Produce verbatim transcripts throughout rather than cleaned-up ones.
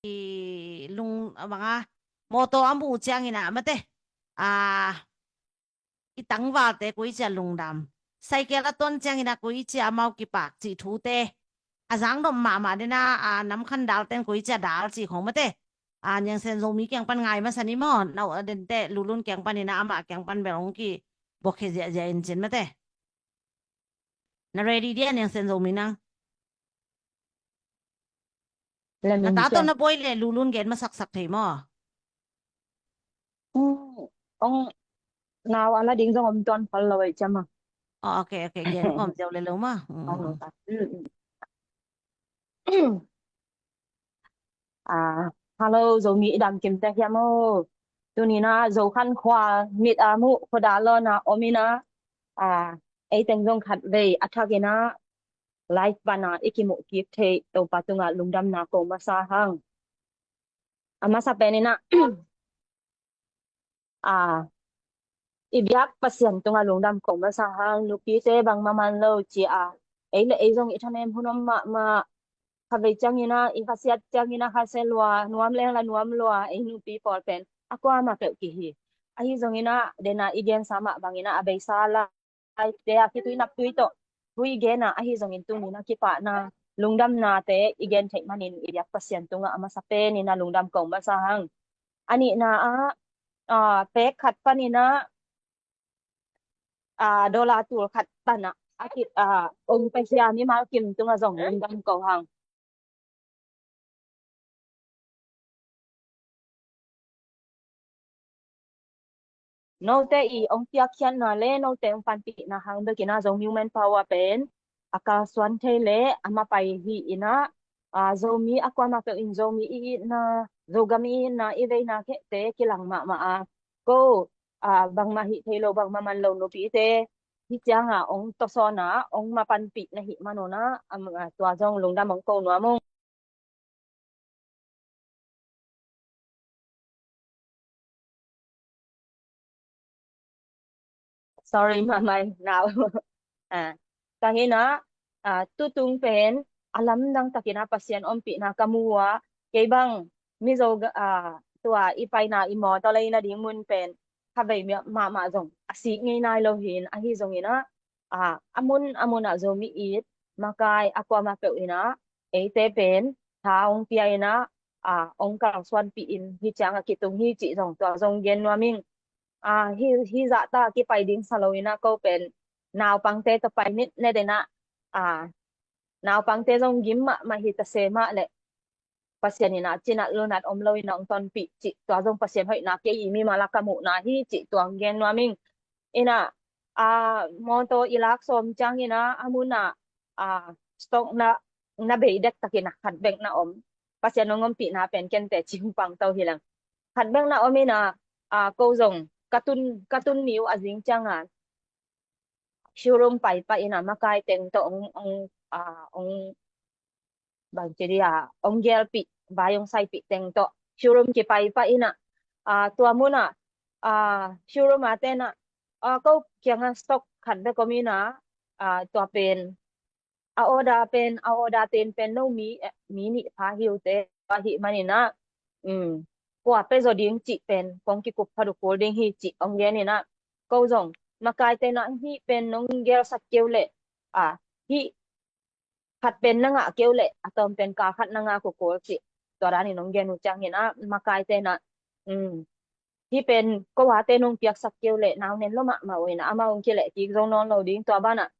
i lung, a banga, mawtaw a muh ciangin ah mate, a, i tangvalte koici a lungdam, cycle a tuan ciangin ah koici a amau kipak cih thute, a zangdom mahmah den a, a, namkhan dalten koici a dal cih khong mate, a, Niangsen Zomi kiang pan ngai masa ni maw, nau a dente Lulun kiang panin ah amah kiang pan bel hong kibuakkhia ziahziah in cin mate. Na ready dia, Niangsen Zomi nang? Na ta tawh na buai le Lulun gen masaksak thei maw? Ong nau a la ding zong om tuan phal lo ei ciam a. Oh, ok, ok, gen om ziau le lo maw? Ah, hello, Zomi i dam kim te hiam o. Tuni na Zokhan khua mit a muh khuada lo na om ina, a, ei teng zong khat vei a thak ina live pana i kimuh kik thei Topa tunga lungdamna ko masa hang. A masa pen ina, a, i biak Pasian tunga lungdam ko masa hang, nupite bang maman lo ci a, ei le ei zong i thanem hun om mahmah, kha vei ciang ina i khasiat ciang ina khasia lua, nuam leng la nuam lua, ei nupi pawl pen a kuama peuh kihi. Ahi zong ina dena i gensa mah bang ina a beisa la te a khitui naptui tawh thu i gen a, ahi zongin tuni na kipahna lungdamnate i gen theih manin i biak Pasian tungah a masa pen ina lungdam ko masa hang. A nihna ah, a, pek khat panin ah, a, dollar tul khat pan ah a ki, a, ong pia sia mimal kim tungah zong lungdam ko hang. Note i ong piakkhiatna le note ong panpihna hang bek ina Zomi Women Power pen a kalsuan thei le a mapai hi ina, a, Zomi a kuama peuh in Zomi i itna, Zogam i itna, i veina khehte kilang mahmah a, ko, a, bangmah hih thei lo, bangmah man lo nupite hi cianga ong tawsawn a ong mapanpih na hih manun ah, a, tua zong lungdam ong ko nuam ung. Sorry, mamai, nau. A, ka hi na, a, tutung pen a lamdang takin a Pasian ompihna ka mu a, kei bang Mizo, a, tua i paina i mawtaw lei nading mun pen kha vei mahmah zong a sik ngei nai lo hin, ahi zongin ah, a, a mun a mun ah Zomi it makai a kuama peuh ina eite pen tha ong pia ina, a, ong kalsuanpih in hi cianga kitung hi cih zong tua zong gen nuam ing. A, hi, hi zahta kipai ding sa lo ina ko pen naupangte tawh pai nitnet ina, a, naupangte zong gim mahmah hi ta se mah le Pasian ina cinat lunat om lo ina ong tonpih cih tua zong Pasian hoihna kei i mimal a ka muhna hi cih tua ong gen nuam ing. Ina, a, mawtaw i lak sawm ciang ina a mun ah, a, stock na, na bei dektak ina khat bek na om. Pasian ong ompihna pen kente cing pang to hi leng khat bek na om ina, a, ko zong ka tun, ka tun ni uh a zing cianga showroom pai pah ina makai teng tawh ong, ong, a, ong bangci dia ong gelpih, vai ong saipih teng tawh showroom kipai pah ina, a, tua mun ah, a, showroom a ten ah, a, ko kianga stock khat bek om ina, a, tua pen a order pen, a order ten pen no mi, eh, mi nih pha hi uh te, ahih manin ah, um, kua pia zaw ding cih pen kong kikup phaduk kul ding hi cih ong gen ina, ko zong makaite na hih pen nong gelsak keu leh, a, hih khat pen na ngah keu leh a tawm pen kal khat na ngah kul kul cih tua danin ong gen uh ciangin ah makaite na, um, hih pen ko ate nong piaksak keu leh nau nen lo mahmah uh ina amau ong kileh kik zong nawn lo ding tua banah,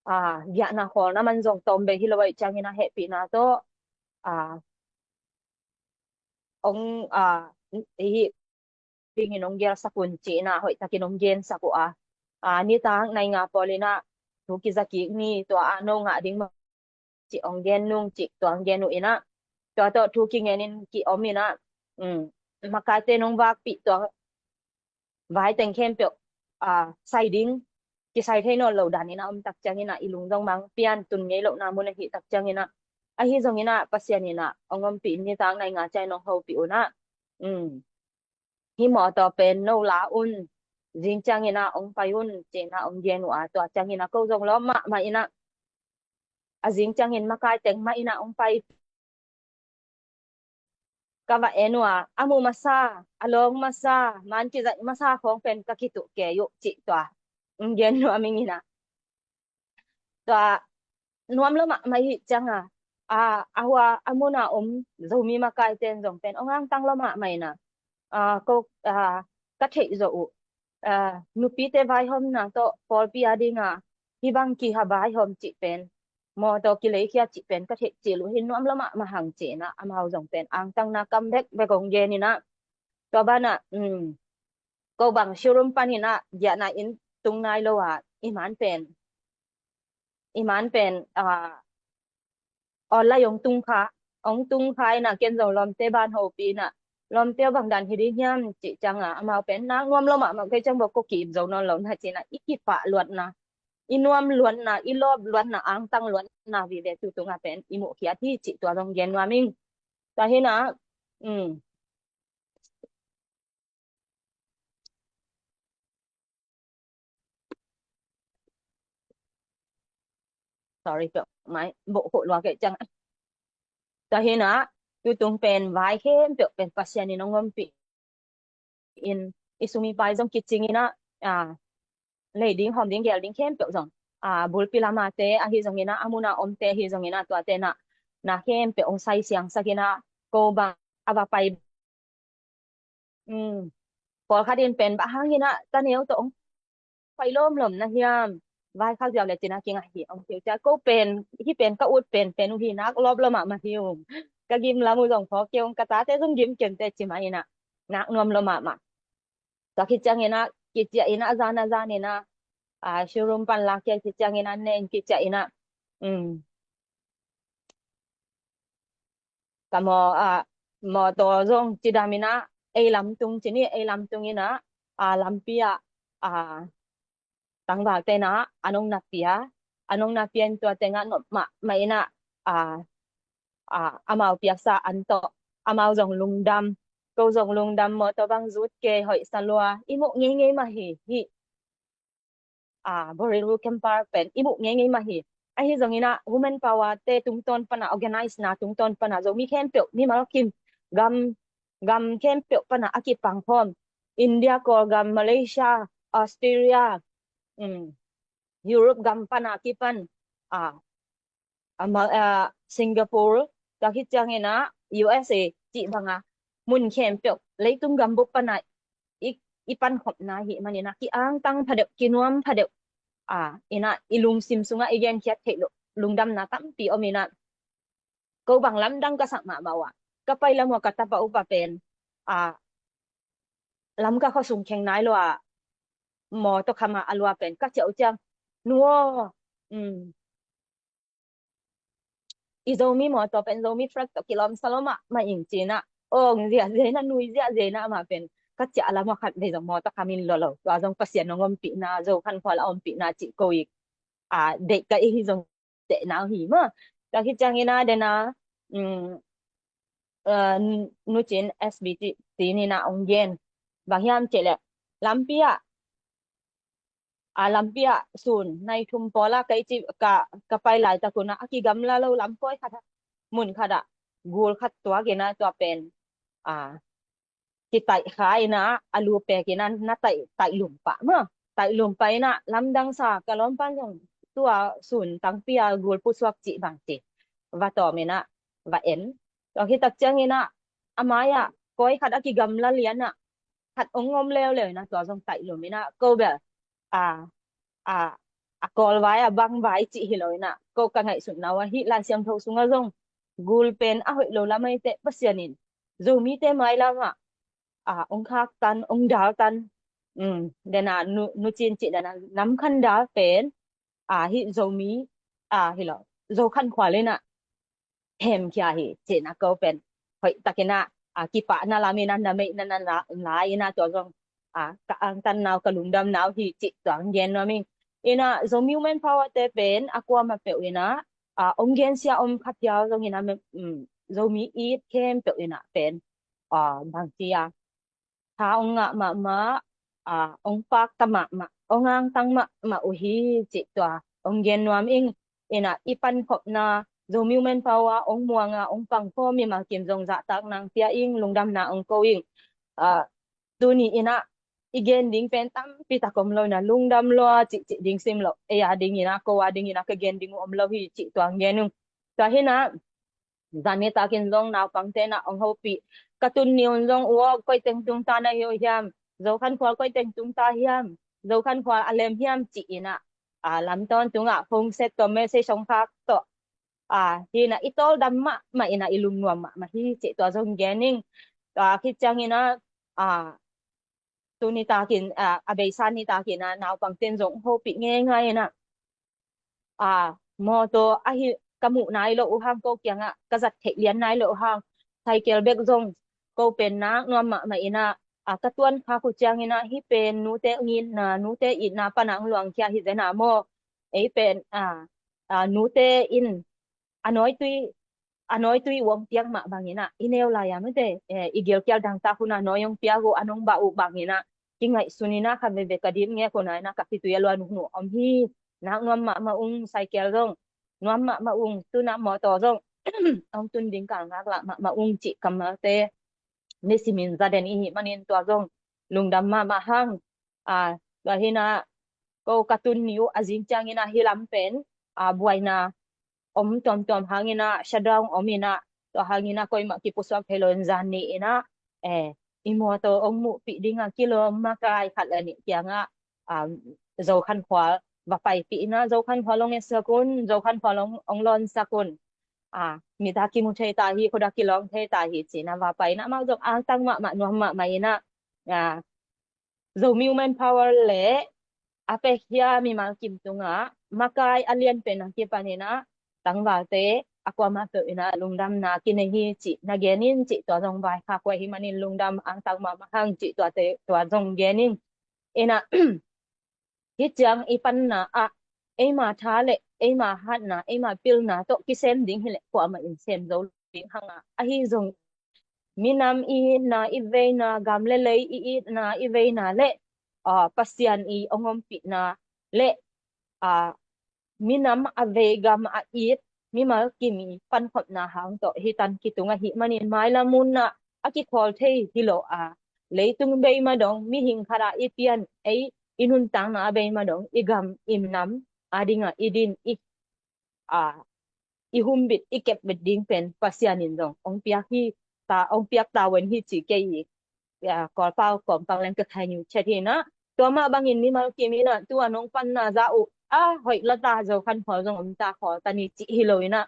a, giahna khawlna man zong tawm bei hi lo ahih ciangin a hehpihna tawh, a, ong, a, hih dingin ong gelsak un ci ina hoihtakin ong gensak uh a, a, nitak nai nga pawl ina thu kiza kik ni tua a no ngah ding mah cih ong gen nung cih tua ong gen uh ina, tua tawh thu kingen in ki om ina, um, makaite nong vakpih tua vai teng khempeuh, a, sai ding, kisai thei nawn lo dan ina om tak ciang ina i lung zong mang pian tun ngei lohna mun ahih tak ciang ina, ahi zong ina Pasian ina ong ompih nitak nai nga ciang ina ong hopih ina, um, hih mawtaw pen no la un, zing ciang ina ong pai un ci ina ong gen uh a, tua ciang ina ko zong lawm mahmah ina, a zing ciangin makai teng mah ina ong pai ka va en uh a, a mu masa, a lawng masa, man kizaih masa khawng pen ka kituh kei uh cih tua hong gen nuam ing. Ina tua nuam lua mahmah hi cianga, a, a hua a muna om Zomi makaite in zong pen hong angtang lua mahmah ina, a, ko, a, ka theih zawh uh, a, nupite vaihawmna tawh pawlpi a dinga hih bang kiha vaihawm cih pen, mawtaw kileikhia cih pen ka theih cil uh hi. Nuam lua mahmah hang ci ina, amau zong pen angtangna kam bekbek hong gen ina, tua banah, um, ko bang showroom pan ina giahna inn tung nai lo a, i man pen, i man pen, a, online hong tung kha, hong tung kha ina, ken zong lawmte ban hopih ina, lawmte bang dan hi ding hiam cih cianga, amau pen nak nuam lua mahmah kei ciang bawk ko ki-ip zo nawn lo na ci ina, i kipah luatna, i nuam luatna, i lawp luatna, angtang luatna vive tu tunga pen i muhkhiat hi cih tua zong gen nuam ing. Tua hi ina, um, sorry, peuh mai bawh hoh lua kei ciang. Tua hi ina, tu tung pen vai khempeuh pen Pasian in hong ompih in, i sum i pai zong kicing ina, a, lei ding, hawm ding, gel ding khempeuh zong, a, bulpi lamate ahi zong ina, a muna omte ahi zong ina, tuate na, na khempeuh hong sai siangsak ina, ko bang a va pai, um, pawlkhat in pen bang hang ina ta neu tawh hong pai lawmlawm na hiam, vaikhak ziau le ci ina kingah hi hong ci uh ciang, ko pen, hih pen ka ut pen pen uh hi, nak lawp lua mahmah hi ung. Ka gim lam uh zong phawk kei ung, ka tate zong gim kei ung teh ci mah ina, nak nuam lua mahmah. Tua khit ciang ina kiciah ina, a zan a zan ina, a, showroom pan lak khia khit ciang ina, nen kiciah ina, um, ka maw, a, mawtaw zong cidam ina, ei lam tung ci ni, ei lam tung ina, a, lampi ah, a, tangvalte na an hong na pia, an hong na pia in tua tengah nop mahmah ina, a, a, amau piaksa an tawh amau zong lungdam, ko zong lungdam, mawtaw bang zut kei, hoih sa lua, i muh ngeingei mah hi, hih, a, Boril Rukemper pen i muh ngeingei mah hi. Ahi zong ina women power te tungtawn pana, organize na tungtawn pana Zomi khempeuh, mimal kim, gam, gam khempeuh pana a kipang khawm, India, Kawlgam, Malaysia, Australia, um, Europe gam pana kipan, a, a, Singapore, tua khit ciang ina U S A cih banga mun khempeuh, leitung gambup pana i, i pankhopna hi man ina, ki-angtang phadeuh, kinuam phadeuh, a, ina i lungsim sungah i genkhiat theih loh lungdamna tampi om ina, ko bang lamdang ka sak mahmah uh a, ka pai lam uh ka tapa upa pen, a, Lamka khuasung kheng nai lo a, mawtaw kham a a lua pen ka ciah uh ciang, nu aw, um, i Zomi mawtaw pen Zomi flag tawh kilawm sa lua mahmah ing ci ina, awng ziahziah ina, nui ziahziah ina, amah pen ka ciah lam uh khat vei zong mawtaw kham in lua lo, tua zong Pasian hong ompihna, Zo khankhual a ompihna cih ko i, a, deih ka i hi zong tehna uh hi maw. Tua khit ciang ina dena, um, a, Nu Cin S B T, Cin ina hong gen, bang hiam cih leh, lampi ah, a, lampi ah sun nai thum pawl a ka i ci, ka, ka pai laitak un a, a kigamla lo lam koi khat ah, mun khat ah gul khat tuak ina, tua pen, a, kitaih kha ina, a lu pek ina na taih, taih lum pah maw. Taih lum pah ina lamdang sa, ka lawm pan zong tua sun tangpi a gul pusuak cih bang ci, va tawm ina va en. Tua khit tak ciang ina a mai ah koi khat a kigamla lian ah khat hong om leuleu ina, tua zong taih lum ina, ko bel, a, a, a Kawl vai, a bang vai cih hi lo ina, ko ka ngaihsutna uh a, hih Lai Siangtho sungah zong gul pen a hoih lo lam ahih teh Pasian in Zomite mailam ah, a, hong khaktan, hong daltan, um, dena Nu, Nu Cin cih dena nam khandal pen, a, hih Zomi, a, hi lo, Zo khankhual ina hemkhia hi cihna ko pen hoih tak ina, a, kipahna lam ina na meihna na la, la ina, tua zong, a, ka angtanna uh, ka lungdamna uh hi cih tua hong gen nuam ing. Ina Zomi Women Power te pen a kuamah peuh ina, a, hong gensia om kha phial zong ina, um, Zomi it khempeuh ina pen, a, bangci a, tha hong ngah mahmah, a, hong pakta mahmah, hong angtang mahmah uh hi cih tua hong gen nuam ing. Ina i pankhopna, Zomi Women Power ong muang a ong pang khawm mimal kim zong zahtak nang pia ing, lungdamna ong ko ing. Ah, tuni in ah i gen ding pen tampi tak om lo in ah, lungdam lua cihcih ding sim lo. Ei a ding in ah, ko a ding in ah ka gen ding uh om lo hi cih tua ong gen ung. Tua hi in ah, zan nitakin zong naupangte in ah ong hopih. Ka tun ni un zong, uaw, koi teng tung ta na hi uh hiam, Zo Khan Khual koi teng tung ta hiam, Zo Khan Khual a lem hiam ci in ah, a, lam tawntung ah phone set tawh message ong khak tawh, a, hi in ah i tawldam mahmah in ah i lungnuam mahmah hi cih tua zong gen ing. Tua khit ciangin ah, a, tu nitakin, a, a beisa nitakin ah naupangte in zong hopih ngeingai in ah, a, mawtaw ahi ka muh nai loh uh hang, ko kiangah ka zat theih lian nai loh uh hang, cycle bek zong ko pen nak nuam mahmah in ah, a, ka tuan khak uh ciangin ah hih pen nute ngitna, nute itna pan ah ong luangkhia hi zen ah maw. Ei pen, a, a, nute in a nawitui, a nawitui uh ong piak mah bangin ah i neu lai a mite, eh, i gilkial dangtak hun ah nawi ong piak uh, a nong bah uh bangin ah kingaihsun in ah khat veve ka dip ngek uh nai in ah ka khitui a lua nuhnuh om hi. Nak nuam mahmah ung, cycle zong nuam mahmah ung, tu in ah mawtaw zong ong tun ding kal ngaklah mahmah ung cih kammalte nisimin za den i hih manin tua zong lungdam mahmah hang. A, tua hi in ah ko ka tun ni uh a zing ciangin ah hih lam pen, a, buaina om tuamtuam hangin ah, shutdown om in ah, tua hangin ah koimah kipusuak thei lo in zan ni in ah, eh, i mawtaw ong muhpih ding a kilawm makai khat le nih kiangah, a, Zo Khan Khual va paipih in ah, Zo Khan Khual ong etsak un, Zo Khan Khual ong, ong lawnsak un. A, mit a kimu thei ta hi, khut a kilawng thei ta hi ci in ah va pai in ah, amau zong angtang mahmah, nuam mahmah in ah, a, Zomi Women Power le a pekkhia mimal kim tungah makai a lianpen a kipan in ah tangvalte a kuamah peuh in ah lungdamna kinei hi cih na gen in, cih tua zong vaikhak uh ahih manin lungdam angtang mahmah hang cih tuate, tua zong gen in. In ah, hih ciang i panna ah eima tha le eima hatna, eima pilna tawh kisem ding hi leh kuamah in sem zo ding hang a, ahi zong minam i itna, i veina, gam le lei i itna, i veina le, a, Pasian i ong ompihna le, a, minam a vei gam a it mimal kim i pankhopna hang tawh hih tan kitung ahih manin mailam un ah a kikhawl thei hi lo a, leitung bei ma dong mihing khat ah i pian, ei i nuntakna a bei ma dong i gam i nam a dingah i din, i, a, i humbit i kepbit ding pen Pasian in zong ong piak hi ta, ong piak ta ven hi ci kei i, a, Kawlpau kawmpang leng ka thai niu chet hi in ah, tua mah bangin mimal kim in ah tu a nong panna za uh a hoih la ta, Zo Khan Khual zong om ta, khawl ta ni cih hi lo in ah,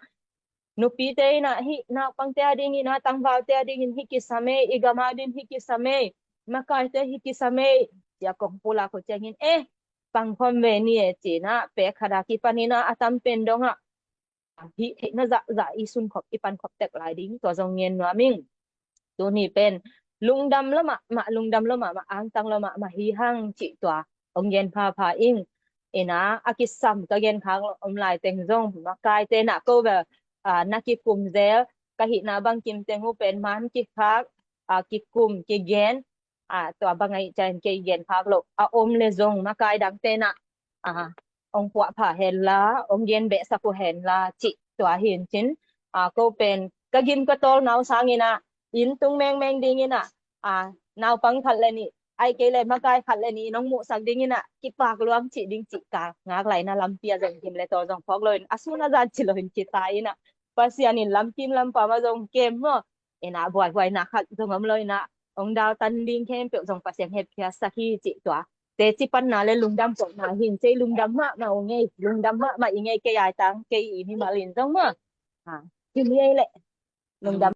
nupite in ah hih naupangte a dingin ah, tangvalte a dingin hih kisam ei, i gam a dingin hih kisam ei, makaite hih kisam ei, ci a kong pulak uh ciangin, eh, pangkhawm ve ni e ci in ah, pek khat a kipan in ah a tam pen dong ah hih theihna zahzah i sunkhop, i pankhop tek lai ding, tua zong ngen nuam ing. Tuni pen lungdam lua mahmah, lungdam lua mahmah, angtang lua mahmah hi hang cih tua ong gen phapha ing. In ah a kisam ka gen khak om lai teng zong makaite in ah ko bel, a, na kikum zel, ka hihna bang kim teng uh pen man kikhak, a, kikum kigen, a, tua bang ahih ciangin kei gen khak loh a om le zong makai dangte in ah, a, ong puahpha hen la, ong gen behsak uh hen la cih tua hi in cin, a, ko pen ka gim ka tawlna uh sangin ah inn tung mengmeng dingin ah, a, naupang khat le nih, ahih kei leh makai khat le nih in ong muhsak dingin ah kipak luang cih ding cih ka ngak lai in ah, lampi ah zong gim le tawl zong phawk lo in, a sun a zan ci lo in kita in ah, Pasian in lamkim lampam ah zong kem maw, in ah buaihuaina khat zong om lo in ah, ong dal tan ding khempeuh zong Pasian hepkhiatsak hi cih tua teci panna le lungdam kohna hi in, kei lungdam mahmah ung ei, lungdam mahmah ing ei, kei aitang kei i mimal in zong maw. Ha, kim ei leh lungdam.